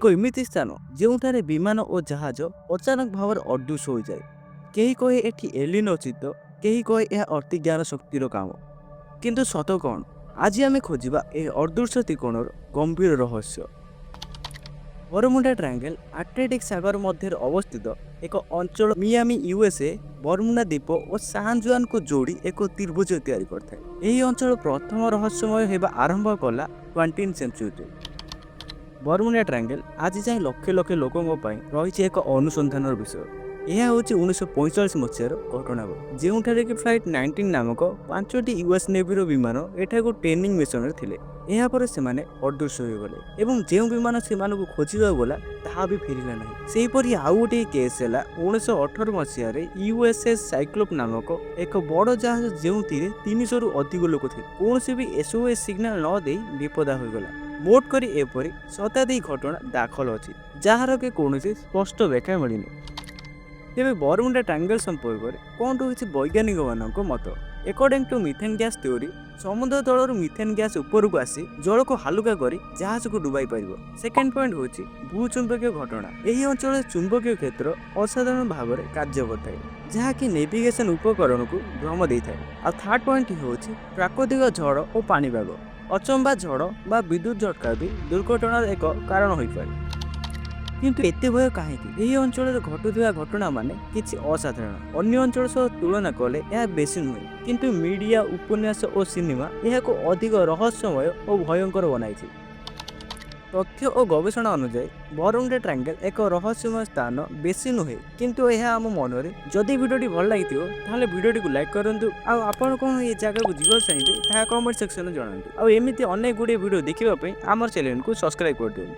ଏକ ଏମିତି ସ୍ଥାନ, ଯେଉଁଠାରେ ବିମାନ ଓ ଜାହାଜ ଅଚାନକ ଭାବରେ ଅଦୃଶ୍ୟ ହୋଇଯାଏ। କେହି କହେ ଏଠି ଏଲିୟନ୍ ଅଛି ତ କେହି କହେ ଏହା ଅତିଜ୍ଞାନ ଶକ୍ତିର କାମ। କିନ୍ତୁ ସତ କ'ଣ? ଆଜି ଆମେ ଖୋଜିବା ଏହି ଅଦୃଶ୍ୟ ତ୍ରିକୋଣର ଗମ୍ଭୀର ରହସ୍ୟ। ବରମୁଣ୍ଡା ଟ୍ରାଙ୍ଗେଲ ଆଟଲାଣ୍ଟିକ୍ ସାଗର ମଧ୍ୟରେ ଅବସ୍ଥିତ ଏକ ଅଞ୍ଚଳ। ମିଆମି, ୟୁଏସଏ, ବରମୁଣ୍ଡା ଦ୍ୱୀପ ଓ ସାନ୍ ଜୁଆନକୁ ଯୋଡ଼ି ଏକ ତ୍ରିଭୁଜ ତିଆରି କରିଥାଏ। ଏହି ଅଞ୍ଚଳ ପ୍ରଥମ ରହସ୍ୟମୟ ହେବା ଆରମ୍ଭ କଲା 20 ସେଞ୍ଚୁରୀରେ। ବରମୁଣ୍ଡା ଟ୍ରାଙ୍ଗେଲ ଆଜି ଯାଏଁ ଲକ୍ଷ ଲକ୍ଷ ଲୋକଙ୍କ ପାଇଁ ରହିଛି ଏକ ଅନୁସନ୍ଧାନର ବିଷୟ। ଏହା ହେଉଛି 1945 ମସିହାର ଘଟଣାବଳୀ, ଯେଉଁଠାରେ କି ଫ୍ଲାଇଟ୍ 19 ନାମକ ପାଞ୍ଚଟି ୟୁଏସ୍ ନେଭିର ବିମାନ ଏଠାକୁ ଟ୍ରେନିଂ ମିଶନରେ ଥିଲେ। ଏହାପରେ ସେମାନେ ଅଦୃଶ୍ୟ ହୋଇଗଲେ ଏବଂ ଯେଉଁ ବିମାନ ସେମାନଙ୍କୁ ଖୋଜିବାକୁ ଗଲା, ତାହା ବି ଫେରିଲା ନାହିଁ। ସେହିପରି ଆଉ ଗୋଟିଏ କେସ୍ ହେଲା 1918 ମସିହାରେ ୟୁଏସ୍ଏସ୍ ସାଇକ୍ଲୋପ୍ ନାମକ ଏକ ବଡ଼ ଜାହାଜ, ଯେଉଁଥିରେ 300ରୁ ଅଧିକ ଲୋକ ଥିଲେ, କୌଣସି ବି ଏସ୍ଓଏସ୍ ସିଗ୍ନାଲ ନ ଦେଇ ବେପତ୍ତା ହୋଇଗଲା। ମୋଟ କରି ଏପରି ଶତାଧିକ ଘଟଣା ଦାଖଲ ଅଛି, ଯାହାର କି କୌଣସି ସ୍ପଷ୍ଟ ବ୍ୟାଖ୍ୟା ମିଳିନି। ତେବେ ବରମୁଣ୍ଡା ଟ୍ରାଙ୍ଗେଲ ସମ୍ପର୍କରେ କ'ଣ ରହିଛି ବୈଜ୍ଞାନିକମାନଙ୍କ ମତ? According to methane gas theory, ସମୁଦ୍ର ତଳରୁ ମିଥେନ୍ ଗ୍ୟାସ୍ ଉପରକୁ ଆସି ଜଳକୁ ହାଲୁକା କରି ଜାହାଜକୁ ଡୁବାଇ ପାରିବ। ସେକେଣ୍ଡ ପଏଣ୍ଟ ହେଉଛି ଭୂଚୁମ୍ବକୀୟ ଘଟଣା। ଏହି ଅଞ୍ଚଳରେ ଚୁମ୍ବକୀୟ କ୍ଷେତ୍ର ଅସାଧାରଣ ଭାବରେ କାର୍ଯ୍ୟ କରିଥାଏ, ଯାହାକି ନେଭିଗେସନ ଉପକରଣକୁ ଭ୍ରମ ଦେଇଥାଏ। ଆଉ ଥାର୍ଡ ପଏଣ୍ଟ ହେଉଛି ପ୍ରାକୃତିକ ଝଡ଼ ଓ ପାଣିପାଗ। ଅଚମ୍ବା ଝଡ଼ ବା ବିଦ୍ୟୁତ ଝଟକା ବି ଦୁର୍ଘଟଣାର ଏକ କାରଣ ହୋଇପାରେ। କିନ୍ତୁ ଏତେ ଭୟ କାହିଁକି? ଏହି ଅଞ୍ଚଳରେ ଘଟୁଥିବା ଘଟଣା ମାନେ କିଛି ଅସାଧାରଣ। ଅନ୍ୟ ଅଞ୍ଚଳ ସହ ତୁଳନା କଲେ ଏହା ବେଶୀ ନୁହେଁ, କିନ୍ତୁ ମିଡ଼ିଆ, ଉପନ୍ୟାସ ଓ ସିନେମା ଏହାକୁ ଅଧିକ ରହସ୍ୟମୟ ଓ ଭୟଙ୍କର ବନାଇଛି। ତଥ୍ୟ ଓ ଗବେଷଣା ଅନୁଯାୟୀ ବରମୁଣ୍ଡା ଟ୍ରାଙ୍ଗେଲ ଏକ ରହସ୍ୟମୟ ସ୍ଥାନ ବେଶୀ ନୁହେଁ, କିନ୍ତୁ ଏହା ଆମ ମନରେ। ଯଦି ଭିଡ଼ିଓଟି ଭଲ ଲାଗିଥିବ, ତାହେଲେ ଭିଡ଼ିଓଟିକୁ ଲାଇକ୍ କରନ୍ତୁ। ଆଉ ଆପଣ କ'ଣ ଏହି ଜାଗାକୁ ଯିବାକୁ ଚାହିଁବେ, ତାହା କମେଣ୍ଟ ସେକ୍ସନରେ ଜଣାନ୍ତୁ। ଆଉ ଏମିତି ଅନେକ ଗୁଡ଼ିଏ ଭିଡ଼ିଓ ଦେଖିବା ପାଇଁ ଆମର ଚ୍ୟାନେଲକୁ ସବସ୍କ୍ରାଇବ୍ କରିଦିଅନ୍ତୁ।